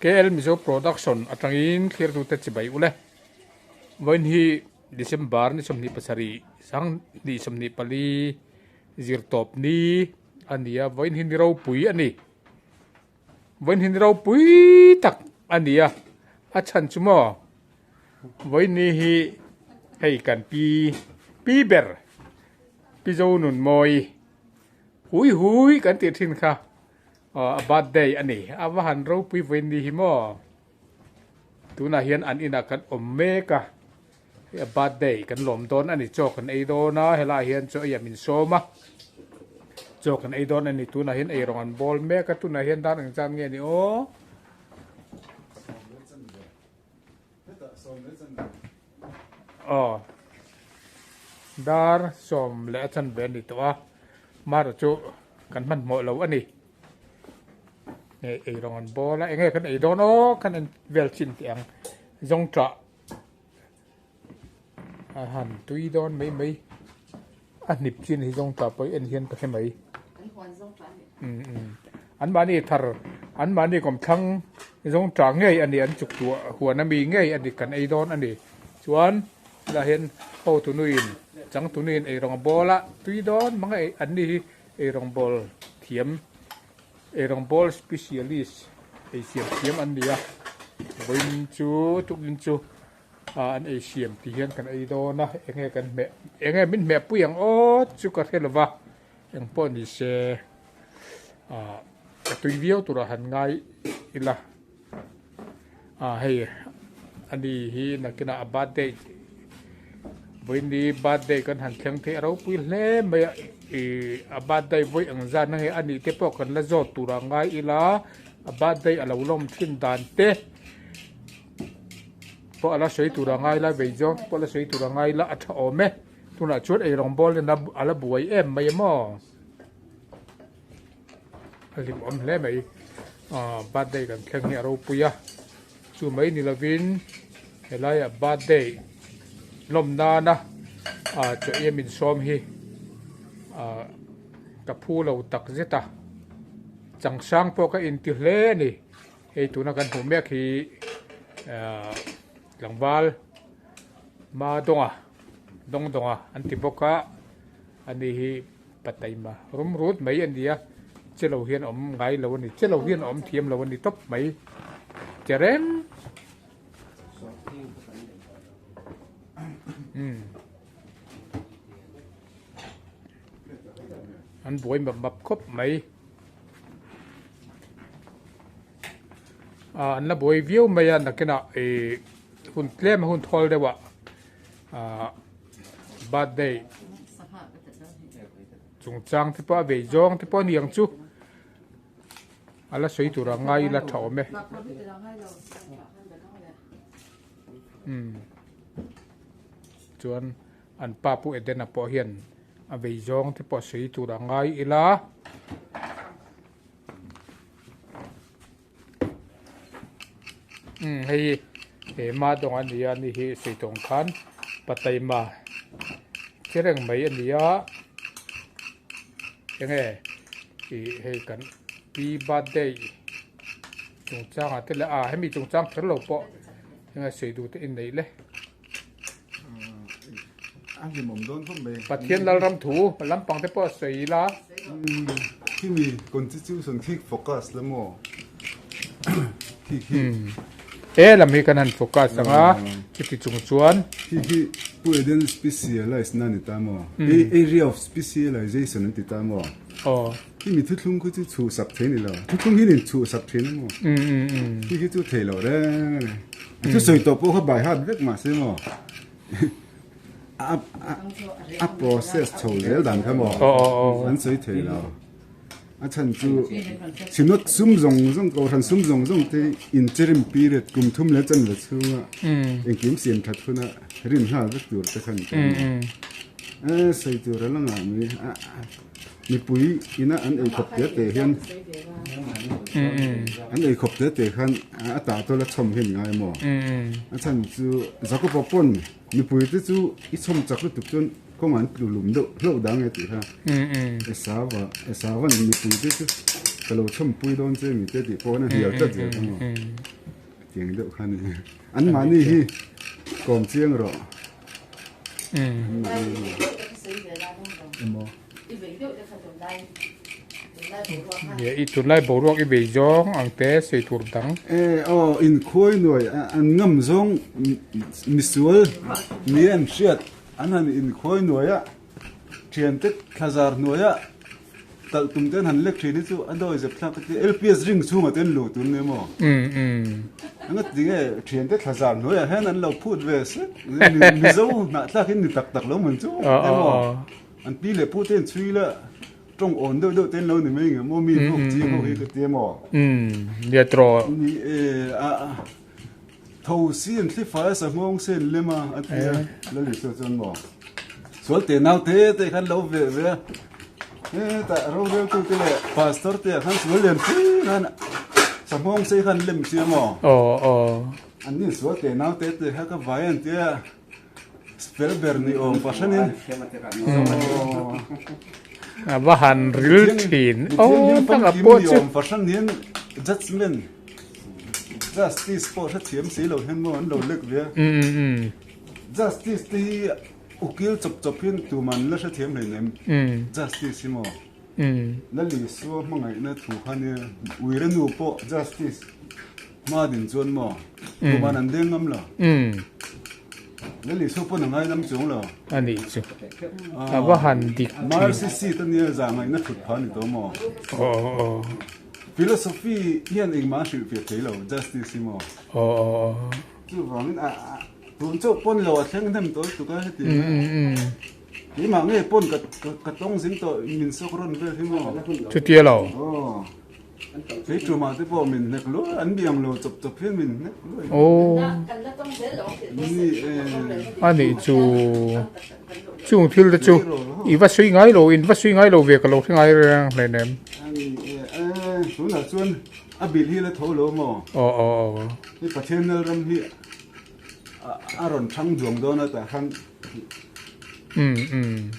KL Mizo Production atangin thlirtute chibai ule. Vawiin hi December ni 27 2024 zirtawp ni a ni a, vawiin hi ni ropui a ni. Vawiin hi ni ropui tak a ni a, a chhan chu maw vawiin ni hi hei kan pi pi ber Pi Zonunmawi hui hui kan tih thin kha aw a birthday a ni. A va han ropui vawiin ni hi maw tunah hian an inah kan awm mek a, hei a birthday kan lawm dawn a ni chaw kan ei dawn a helaiah hian chaw ei ah min sawm a chaw kan ei dawn a ni tunah hian eirawng an bawl mek a tunah hian dar engzat nge ni aw. Aw dar sawm leh a chanve a ni tawh a mara chu kan hmanhmawh lo a ni hei eirawng an bawl a enge kan ei dawn aw kan en vel chin teh ang zawngṭah a han tui dawn mai mai a hnip chin hi zawngṭah pawh en hian ka hre mai Anmahni thar, anmahni kawmthlang zawngṭah ngei a ni, an chuk tuah huan ami ngei a ni, kan ei dawn a ni. Chuan helaiah hian hotunuin, changtunuin eirawng a bawl a, tui dawn mang a an ni hi eirawngbawl thiam, eirawngbawl specialist, ei siam thiam an ni a, vawiin chu tukin chu an ei siam ti hian kan ei dawn a, enge kan hmeh, enge min hmehpui ang aw chu ka hre lova. Eng pawh ni se ah ka tui viau turah han ngai ila ah hei ani hi nakinah a birthday vawiini birthday kan han thleng thei a ropui hle mai a ih a birthday vawi ang zat na nge a nih te pawh kan la zawt turah ngai ila a birthday a lo lawm thin dan te pawh a la sawi turah ngai ila vei zawng te pawh a la sawi turah ngai ila a tha awm e. Tunah chuan eirawng bawl in a la buai em mai a maw? A hlimawm hle mai. Aaa birthday kan thleng hi a ropui a, chu mai ni lovin helaiah birthday lawm nana aa chaw em insawm hi aa ka phu lo tak zet a, changsang pawh ka inti hle a ni. Hei tuna kan hmuh mek hi aa tlangval ma dawnga. Dawng dawng a an ti bawk a, ani hi pataima rum rut mai a ni a, che lo hian a awm ngai lo a ni, che lo hian a awm thiam lo a ni tawp mai che reng. Umm an buai map map khawp mai ah an la buai viau mai a nakinah ih hun tlem a hun thawl deuh ah. Ahh birthday chungchang te pawh a vei zawng te pawh a ni ang chu a la sawi tur ang ngai ila tha awm e umm chuan an pa pu Edena pawh hian a vei zawng te pawh a sawi tur ang ngai ila. Umm hei hi he ma dawng a ni a ni hi sawi tawng khan pataima che reng mai a ni a enge ih hei kan pi birthday chungchangah te leh ah hemi chungchang kher lo pawh enge sawi duh te inneih le. A hlimawm dawn khawp mai. Pathian Lalram thu lampang te pawh a sawi ila. Khimi constitution khi focus la maw? Khi khi. E lam hi kan han focus ang a, chuti chung chuan. Khi khi Pu Eden specialize na ni ta maw? Area of specialization an ti ta maw? Aw. Khimi thuthlung khu chu chhuhsak thei ni lo. Thuthlung hi nin chhuhsak thin a maw? Khi khi chu thei lo reng a ni. A thusawi tawh pawh kha by heart vek mah se maw a process chho zel dan kha maw an sawi thei lo. A chhan chu Synod sum zawng zawng kohhran sum zawng zawng te interim period kum thum leh chanve chhunga engkim siam that huna rin nghal vek tur te khan e sawi tur a la ngah mai. Mipui ina an ei khawp te te hian an ei khawp te te khan a tah tawla chhawm hian ngai maw? A chhan chu Jakob-a pawn mipui te chu i chhawm chak lutuk chuan kawngah an tlu lum deuh hlauh dang e tih kha Esau-a Esau-a'n mipui te chu. Ka lo chhawmpui dawn che mi te tih pawh khan a hnial tlat zel kha maw. Tiang deuh kha a ni. Anmahni hi kawm chiang rawh. Anmahni hi. Emaw. I tunlai boruak i bei zawng ang te sawi tur dang. E aw inkhuai nuai an ngam zawng misual ni an hriat an han inkhuai nuai a thiante thlazar hnuai a talh tum te an han lek thin hi chu a dawi zep thlak ka ti LPS ring chhungah te an luh tur nia maw anga tinge thiante thlazar hnuaiah hian an lo phut ve sek mizo hnahthlak hi ni tak tak lo man chu emaw. An pi leh pu te an chhui la, tawng awn deuh deuh te an lo ni mai nge maw mi buk chi ho hi ka ti emaw? Umm, nia trawh. Ni e, a tho si an thli fai a sa nghawng se an lem a, a ti a, Lali saw chuan maw? Sual te nau te te khan lo veh ve a, hetah roreltu te leh pastor te ah khan sual lian pui khan sa nghawng sei khan lem si a maw? Aw aw. An ni sual te nau te te kha ka vai an ti a. Spell ber ni awm fahranin. A va han ril thin. Oh, tak a pawh chu. Awm fahran hian judgment justice pawh hrethiam si lo hian maw an lo lek ve a. Justice te hi ukil chawp chawp hian tuman la hrethiam hleinem. Justice hi maw. Lal Isua hmangaihna thu kha nia uire nu pawh justice Hma din chuan maw tuman an deng ngam lo. Lal Isua pawn a ngaidam chuang lo. A nih chu. A va han dik thin. Mercy seat a nia zah ngaihna thut pha ni tawh maw. Aw aw. Philosophy hian engmah a hrilhfiah thei lo justice hi maw. Aw aw aw. Chuvangin a tun chauh pawn lo a thleng hnem tawh lutuk a heti ang a. Keimah nge pawn ka tawng zing tawh min sawk rawn vel hi maw. Chutia lo. Aw. Kei tumah te pawh min hnek luai, an biang lo chawp chawp hian min hnek luai. Aw. A nih chu chung thil te chu i va sui ngai lo in va sui ngai lo ve ka lo hre ngai reng hlein em. A ni e, tunah chuan a bilh hi la tho lo maw? Aw aw aw. Hei Pathian Lalram hi a rawn thang duang dawn a tah khan.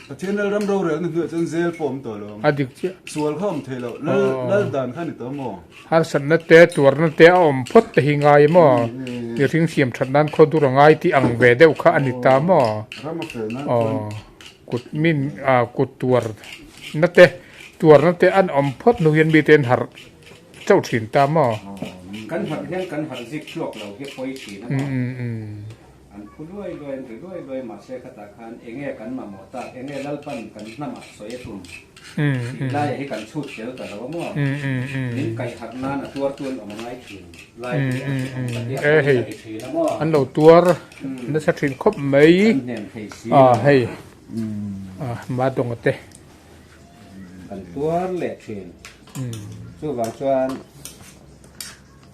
Pathian lal ram rorelna hnuaiah chuan zel pawh awm tawh lo ang. A dik chiah. Sual kha awm thei lo. Lal lal dan kha ni tawh maw? Harsatna te, tuarna te a awm phawt te hi ngai maw? Mihring siam that nan khaw dur a ngai tih ang ve deuh kha a ni ta maw? Ram a fel nan chuan. Kut min kut tuarna te, tuarna te an awm phawt hnu hian mite an harh chauh thin ta maw? Kan harh hian kan harh zik tluak lo hi pawi thin a maw? An phu luai luai, an ri luai luai, mahse khatah khan enge kan mamawh tak, enge Lalpan kan hnamah sawi a tum tih laiah hi kan chhut tel ta lo a maw? Min kaih harh nan a tuartu an awm a ngai thin lai hi a hrehawm ka ti a, pawi ka ti thin a maw? An lo tuar nasa thin khawp mai. Kan hnem thei si lo. Hei Madonga te. Kan tuar leh thin. Chuvang chuan.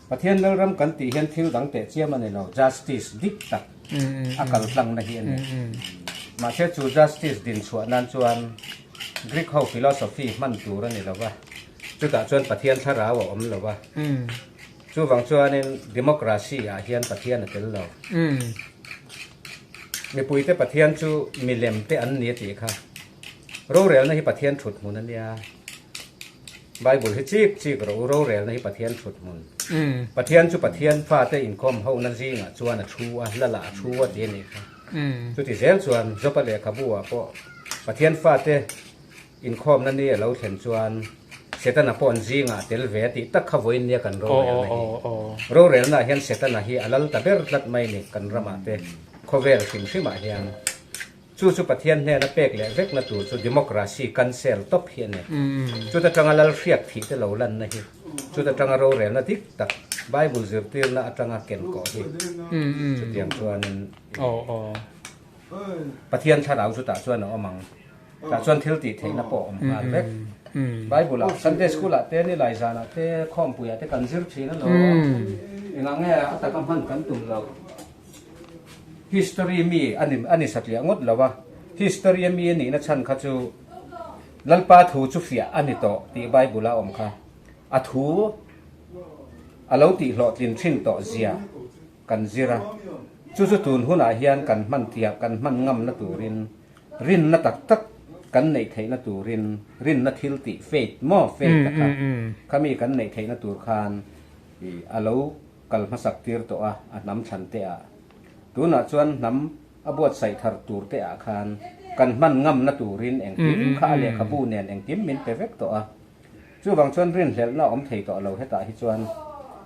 Pathian Lalram kan tih hian thil dang teh chiam a ni lo, justice dik tak a kal tlangna hi a ni. Mahse chu justice din chhuah nan chuan Greek ho philosophy hman tur a ni lo va, chutah chuan Pathian thlarau a awm lo va. Chuvang chuanin democracy ah hian Pathian a tel lo. Mipuite Pathian chu milem te an ni a tih kha. Rorelna hi Pathian thut hmun a nia. Bible hi chik chik rawh u, rorelna hi Pathian thut hmun. Pathian chu Pathian fate inkhawm hona zingah chuan a thu a, lalah a thu a ti a nih kha. Chuti zel chuan Jopa lehkhabu ah pawh Pathian fate inkhawmna ni a lo thlen chuan Setana pawh an zingah a tel ve a tih tak kha vawiin nia kan rorelna hi. Rorelna ah hian Setana hi a lal ta ber tlat mai ni kan ramah te, khawvel hrim hrimah hian. Chu chu Pathian hnena pek leh vekna tur chu democracy cancel tawp hi a ni. Chuta tanga lal hriat thih te lo lanna hi, chuta tanga rorelna dik tak Bible zirtirna atanga ken kawh hi chutiang chuanin Pathian thlarau chutah chuan a awm ang. Tah chuan thil tih theihna pawh a awm nghal vek. Bible ah Sunday school ah te, nilai zanah te, khawmpuiah te kan zir thin alawm. Engah nge a taka hman kan tum loh? History mi a ni a ni satliah ngawt lo a, history a mi a nihna chhan kha chu Lalpa thu chu fiah a ni tawh tih Bible a awm kha. A thu a lo tih hlawhtlin thin tawh zia kan zir a, chu chu tun hunah hian kan hman thiah kan hman ngamna turin rinna tak tak. kan neih theihna turin rinna thil tih, faith, maw faith a kha, khami kan neih theihna tur khan i a lo kal hmasak tir tawh a, a hnam thlan te ah. Tunah chuan hnam a buatsaih thar tur te ah khan kan hman ngamna turin engkim kha a lehkhabu nen engkim min pe vek tawh a. Chuvang chuan rinhlelhna a awm thei tawh lo hetah hi chuan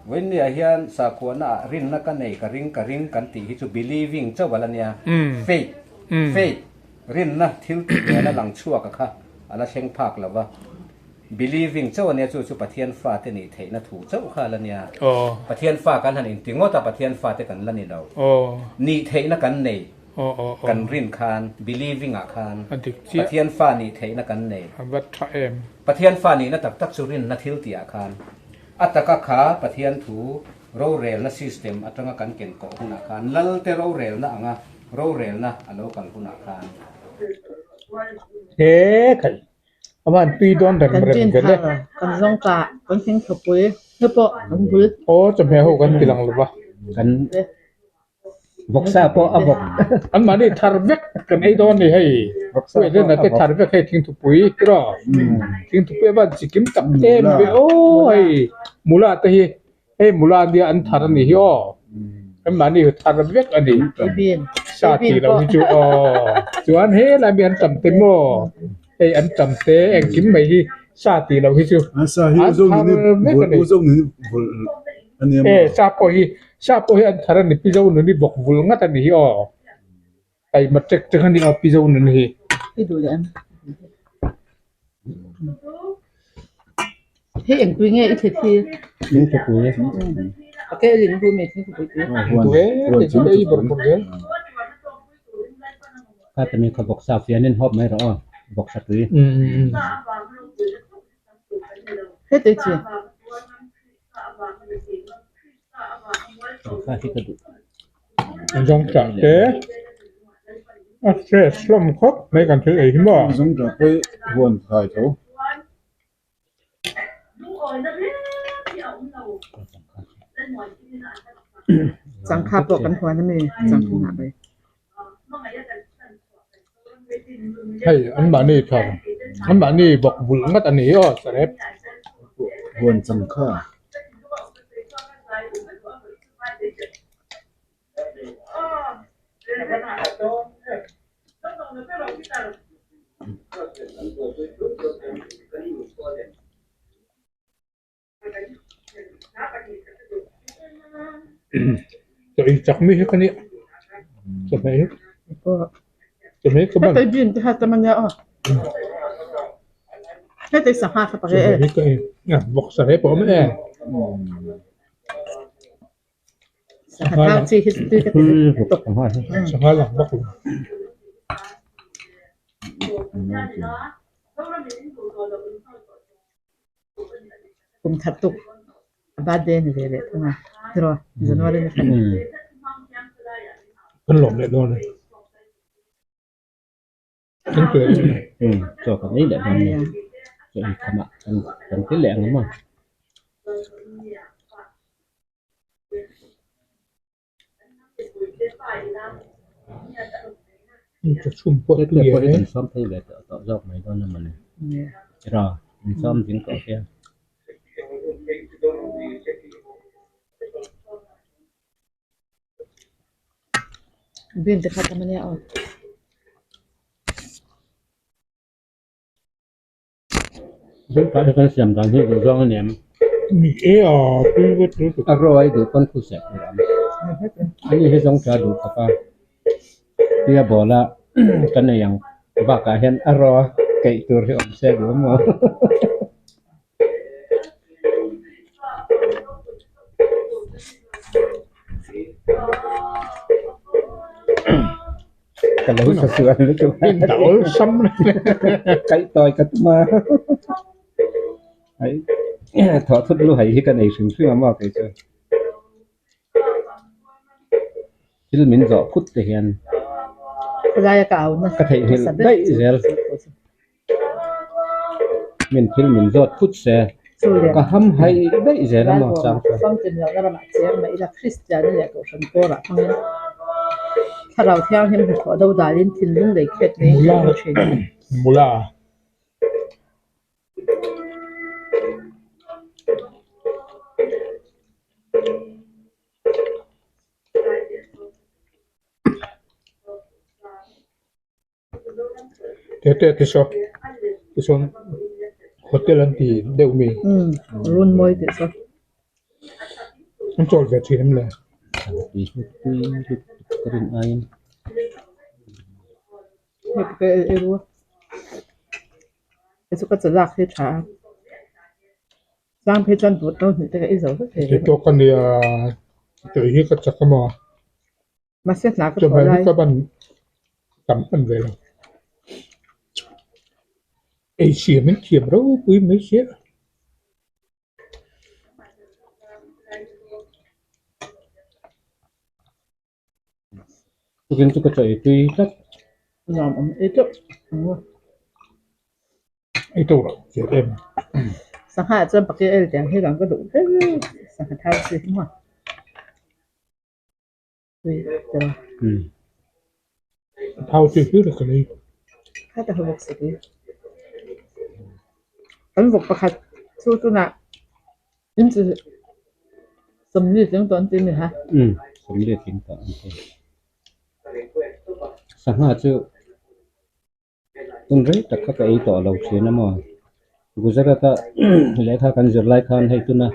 Vawinia hian sakhuana ah rinna ka nei ka ring ka ring kan tih hi chu believing chauh a la nia. Faith, faith, rinna thil tih nena lang chhuak a kha a la thleng phak lo va. Believing chauh a nia chu chu Pathian fate nih theihna thu chauh kha a la nia. Pathian fa kan han inti ngawt a Pathian fate kan la ni lo. Nih theihna kan nei. Kan rin khan, believing ah khan, Pathian fa nih theihna kan nei. Pathian fa nihna tak tak chu rinna thil tih ah khan, a taka kha Pathian thu rorelna system atanga kan ken kawh hunah khan, Lalte rorelna anga rorelna a lo kal hunah khan. He khaih Aman tui dawn rem rem vel e. Kan zawng ta kan thing thawpui te pawh kan bul. Aw chawhmeh ho kan ti lang lo va. Kan vawksa pawh a vawk. An mahni thar vek kan ei dawn ni hei. Vawksa pawh a vawk. Thar vek hei thingthupui tiraw. Thingthupui avan chikim tak em ve aw hei mula te hi Hei mula nia an thar a nih hi aw. Kan mahni hi thar vek a ni. Sa tih loh hi chu aw. Chuan he lai mi an tam te maw? Hei an tam te engkim mai hi sa tih loh hi chu an thar vek a ni. E sa pawh hi sa pawh hi an thar a ni pi zo nuni bawk vul ngat a nih hi aw. Taima tek tek a ni aw pi zo nuni hi. Hei engpui nge i thlet hi? Thingthupui. A ke rin bu mai thingthupui tui. Duh e, kei chu ka ei ber bawk zel. Kha tami kha vawksa fianin hawp mai rawh aw, vawksa tui. Hei tui chi. Kha hi ka duh. Zawng chah te a fresh hlawm khawp mai kan thil ei hi maw. Zawng chah pawh huan khai tho. Changkha pawh kan huan a mi changkha ngah mai. Hei an mahni thar an mahni bawk vulh ngat a ni aw sarep. Huan changkha. Chaw ei chak mi hi ka nia chawhmeh hi chawhmeh hi ka ban chawhmeh hi ka ei vawksa hle pawh a awm e. Sangha lang bawk lo. Kum that tuk a birthday ni ve leh thung a tiraw January ni khat. Kan lawm leh dawn e. Kan tuai dawn e. Chaw kan ei leh dawn nia. Chaw ei khamah kan ti leh ang maw. Hetiang pawh hi kan sawm phei ve tawh tawh zawk mai dawn a mawni. Ra, in sawm ding tawh sia. Bin te kha tam a nia aw. Zingkah hi kan siam dan hi duh zawng a ni em? Ni e a, tui vek tui tuk. A raw ai duh pawn thu seh tur a awm. Ani hi zawng ṭha duh khawp a, tia bawla kan ei ang bakah hian a raw keih tur hi awm se duh a maw? Ka lo sa sual lutuk In ta awlsam kaih tawi ka tum a ai thawh thut lu hai hi ka nei hrim hrim a maw kei chu thil min zawh phut te hian ka theihnghilh daih zel. Min thil min zawt phut se ka ham hai daih zel a maw chang chuan. Mula. Tete ti saw tichuan hotel an ti deuh mi. Umm Runmawi tih saw. An chawl ve thin em le? Hei ka ei ru a. Hei chu ka chalak hi tha a. Chang phei chuan but no hnih te ka ei zo vek thei. Ti tawk a nia tui hi ka chak a maw? Mahse hna ka thawh lai. Ka ban tam hman ve lo. Ei siam in thiam ropui mai sia. Tukin chu ka chaw ei tui tlat. Nuam awm ei teuh ang u. Ei teuh loh chiah em. Sangha ah chuan pakhi el tiang hi lang ka duh ber sangha thau chi hi maw. Tui teuh a. Thau chi hlir ka lei. Kha ta ho bawk si tui. Kan vawk pakhat chu tunah in chu sawmli tling tawh an ti mi ha. Umm sawmli tling tawh an ti. Sangha chu hun rei tak kha ka ei tawh lo thin a maw. Gujarat-a lehkha kan zir lai khan hei tuna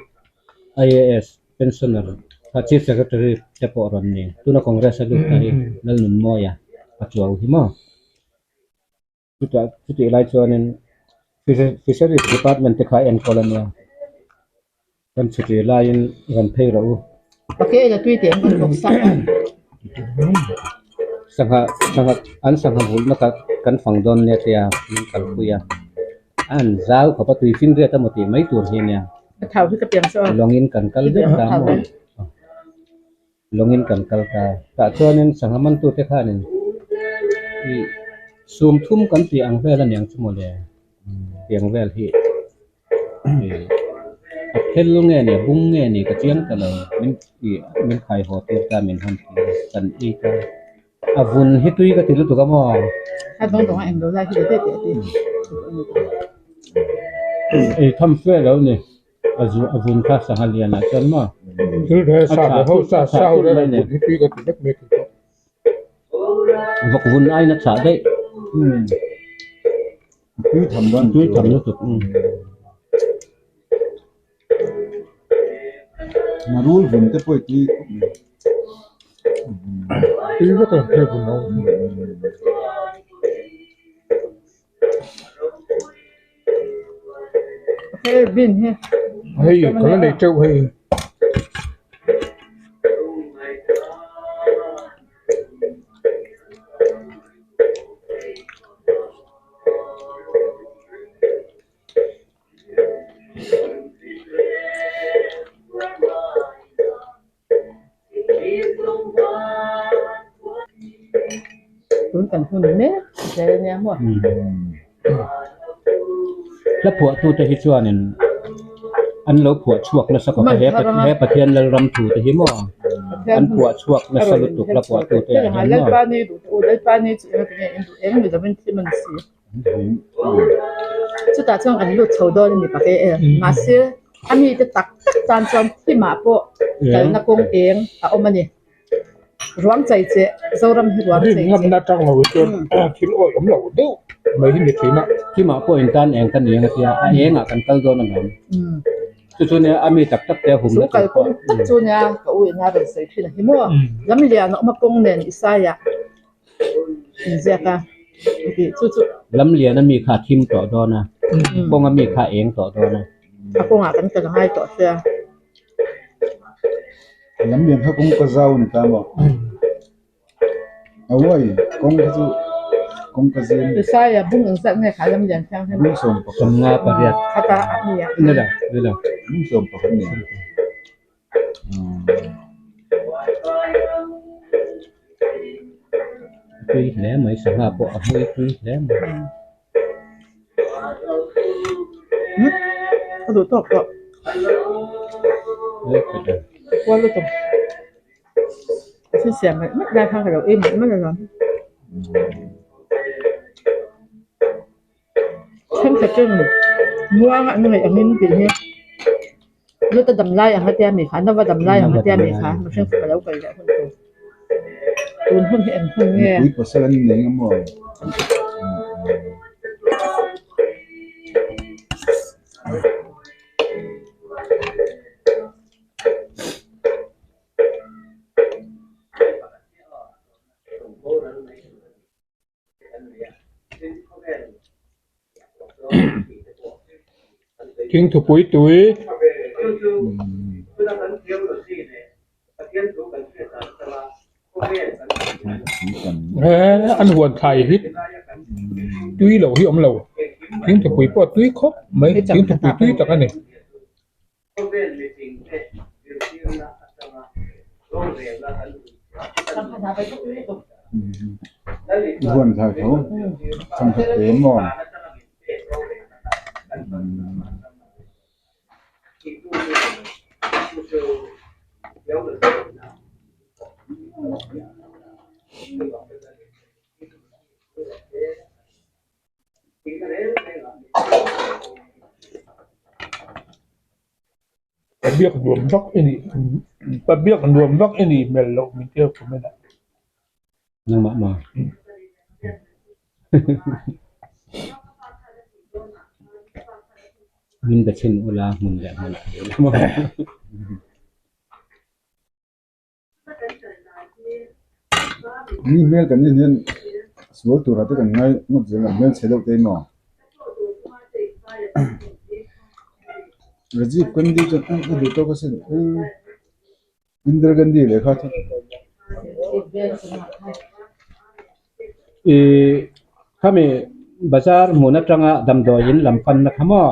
IAS pensioner kha Chief Secretary te pawh rawn ni. Tuna Congress a lut ta hi Lalnunmawia a chuau hi maw. Chutah chutih lai chuanin Fisheries Department te kha enkawl a nia. Kan chhuti laiin rawn phei rawh u. Sangha sangha an sangha vulhna kha kan fang dawn nia tia min kalpui a. A an zau khawp a tui finriat emaw tih mai tur hi ania. Lawngin kan kal vek ta maw? Lawngin kan kal ta. Tah chuanin sangha mantute khanin ih sum thum kan tih ang vel aniang chu mawle tiang vel hi ih a phel nge ni a bung nge ni ka chiang ta lo min ih min khai haw tir ta min han ti a kan ei ta a vun hi tui ka ti lutuk a maw. Ei tham fe lo ni. A zu a vun kha sangha lian ah chuan maw? Thil rel sa leh ho sa sa ho rel an vun hi tui ka ti vek mai thei tawh. Vawk vun aiin a chah daih. Tui tham dawn. Tui tham lutuk. Marul vun te pawh i tui khawp mai. Tui vek ang hei vun ho. Hei ka la nei teuh hei. Tun kan hun mek zel ania maw. Hla phuahtute hi chuanin an lo phuah chhuak nasa khawp a, he Pathian Lalram thu te hi maw an phuah chhuak nasa lutuk hla phuahtute ah hian maw. Chutah chuan kan lut chho dawn a ni pak e e. Mahse a mite tak tak tan chuan thimah pawh kalna kawng eng a awm a ni. Ruang chei che Zoram hi ruang chei che. Rinngam na tang lo chuan thil awi awm lo deuh mai hi ni thin a. Thimah pawh in tan eng ka ni ang a tia a engah kan kal dawn alawm. Chu chu nia a mi tak tak te a humna tur pawh. Chu kalkawng tak chu nia ka u ina rawn sawi thin a hi maw. Lamlian a awm a kawng nen Isaiah. Inziak a tih chu chu. Lam lian a mi kha a thim tawh dawn a, kawng a mi kha a eng tawh dawn a. A kawngah kan kal ngai tawh sia. Lam lian kha kawng ka zau a ni ta maw? Awai, kawng kha chu kawng ka zim. Isaiah bung engzat nge kha lam lian thiang hian? Bung 18. 58. Khata a mi ah. Ni lo, ni lo. Bung 11 ni. Tui hle mai sangha pawh a hmui tui hle mai. A duh tawk tawh. Kual lutuk. Thil siam mai mai lai khan ka lo ei mai mai alawm. ten muanga an ngaih angin tih hi Luta dam lai ang a tia mi kha Nova dam lai ang a tia mi kha mihring fapa lo kal leh hun tur tun hun hi eng hun nge? Mipui pasal an nei ang maw? Thingthupui tui. He an huan thlai hi tui loh hi a awm lo thingthupui pawh a tui khawp mai thingthupui tui tak a ni. Huan thlai tho changkhat te maw? Pa biak nuam vak i nih pa biak nuam vak i nih hmel loh min tir comment ah. Nangmah maw? Min be chhin ula hmun leh hmun ah ni maw? Mi hmel kan en hian sual turah te kan ngai ngawt zel a, hmelchhe deuh te emaw Rajiv Gandhi chuan a duh tawk asin Indira Gandhi lehkha chuan Ih khami bazar hmun atanga damdawi in lam panna kha maw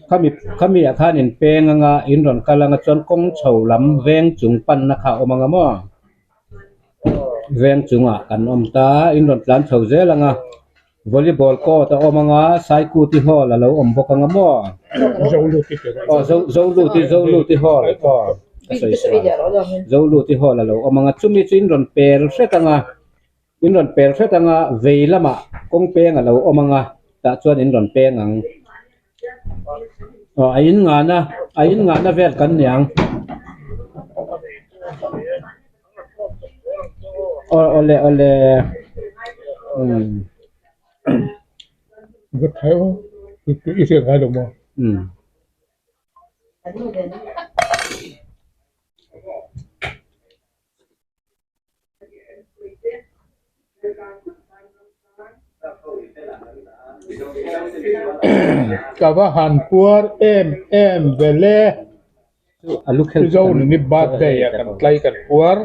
khami khami ah khan in peng anga in rawn kal anga chuan kawng chho lam veng chung panna kha a awm anga maw veng chungah kan awm ta in rawn tlan chho zel anga volleyball court a awm anga saikuti hall a lo awm bawk anga maw aw zo zoluti zoluti hall aw ka sawi sual zoluti hall a lo awm anga chumi chu in rawn pel hret anga in rawn pel hret anga vei lamah kawng peng a lo awm anga tah chuan in rawn peng ang aw a in ngahna a in ngahna vel kan niang aw awle awle umm. Umm. Ka va han puar em em ve le. Mizo nuni birthday ah kan tlai kan puar.